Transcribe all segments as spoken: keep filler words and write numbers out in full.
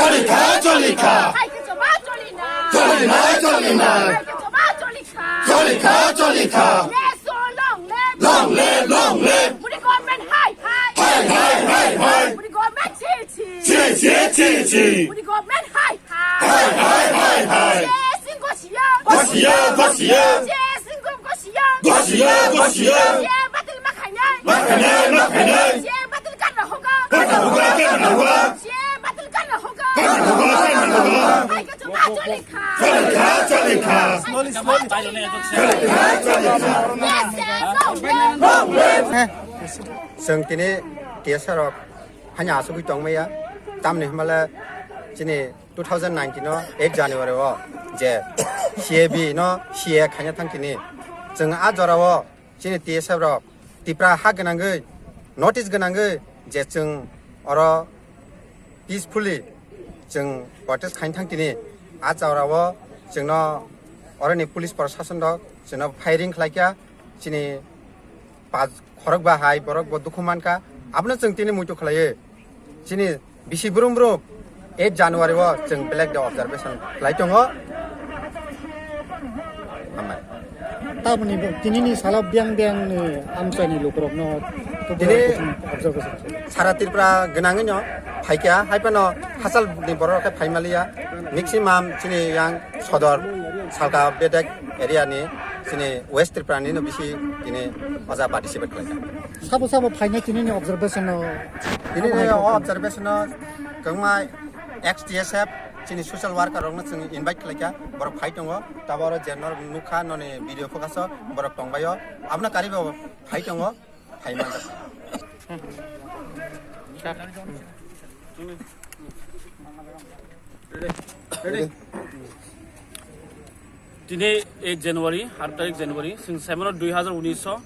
Choli kha, choli kha. Hai khe choba choli na. Choli na, choli na. Hai khe choba choli kha. Choli kha, choli kha. Yes, so long live. Long live, long live. Modi government hai hai. Hai hai hai hai. Modi government chi chi. Chi chi chi chi. Modi government hai hai. Hai hai hai hai. Yes, sing go siya. Go siya, go siya. Yes, sing go go siya. Go siya, go siya. Yes, batil ma khainai. Ma khainai, ma khainai. Yes, batil karna hoga. Karna hoga, karna hoga. Yes, batil karna hoga. Karna hoga, karna hoga. Hai khe choba choli kha. Choli kha, choli kha. Slowly, slowly. Choli kha, choli kha. Yes, yes, no, no. Chwng tini T S R rok haino asugwi tongmaya. Tamni hwnba le chini two thousand nineteen o eight January o je C A B no C A A khaina thang tini. Chwng a jora o chini T S F rok Tipra ha gwnangwi, notice gwnangwi je chwng oro peacefully chwng protest khaina thang tini. A jora o chwngno oroni police proshashan rok chwngno firing khlai kha, chini pas khorok ba hai borok bo dukhu man kha. Abono chwng tini muitu khlaiwi chini bisi brum brum eight January o chwng Black Day observation khlai tongo. Hambai. Taboni bo tinini salo biyang biyang ni amchaini lukurokno tini observation khlai. Sara Tripura gwnangwino phaikha, hai phano hachal ni borok khe phaimaliya, maximum chini yang sodor salka bedek area ni chini West Tripura ni no bisi tini oja participate khlaikha. Sabo sabo phainai tinini observation o. Tini o observation o kwbangma ex T S F chini social worker rokno chwng invite khlaikha, borok phai tongo, tabuk oro je norok nukha noni video focus o borok tongbaio, abono karwi bo phai tongo, phai manjak. Tini eight January, aat tarik January, chwng saimano dui hazar unis o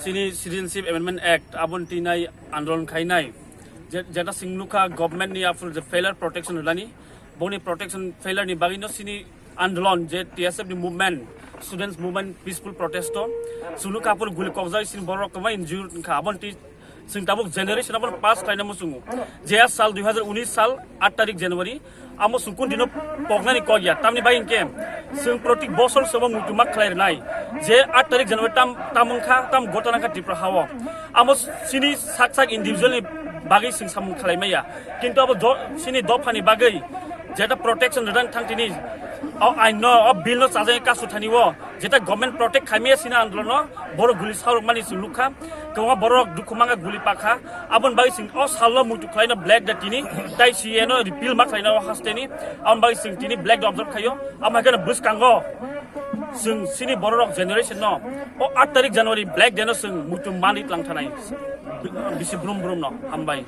chini Citizenship Amendment Act aboni tinai andolon khainai. Je-, jeta chwng nukha government ni aphuru je failure protection rwnani, boni protection failure ni bagwi no chini andolon je T S F ni movement, students movement, peaceful protest o chwng nukha aphuru guli kokjagwi chini borok kwbangma injured wngkha, aboni twi Chwng tabuk generation abono pass khlaina muchungo. Je sal dui hazar unis sal aat tarik January, amo chwng kun dino poknani kok ya. Tamni bai hinkhe chwng protik bosor se bo muitu ma khlai rwnai. Je aat tarik January tam, tam wngkha, tam gotana wngkha Tripura hao. Amo chini sak sak individual ni bagwi chwng samung khlai maya. Kintu abo do-, chini dophani bagwi jeta protection rwna thang tini o ain no, o bill no chajagwi kasu thani o. Jeta government protect khaimaya sina andolon no, borok guli saurok mani chwng nukha. Kwbangma borok dukhu mangkha, guli pakha. Aboni bagwi chwng o salno muitu khlaino Black Day tini, tai C A A no repeal ma khlaino o hasteni. Aboni bagwi chwng tini Black Day observe khaio. Amo hai kheno bwskango chwng chini bororok generation no o aat tarik January Black Day no chwng muitu manwi tlang thanai. Bisi brum brum no. Hambai.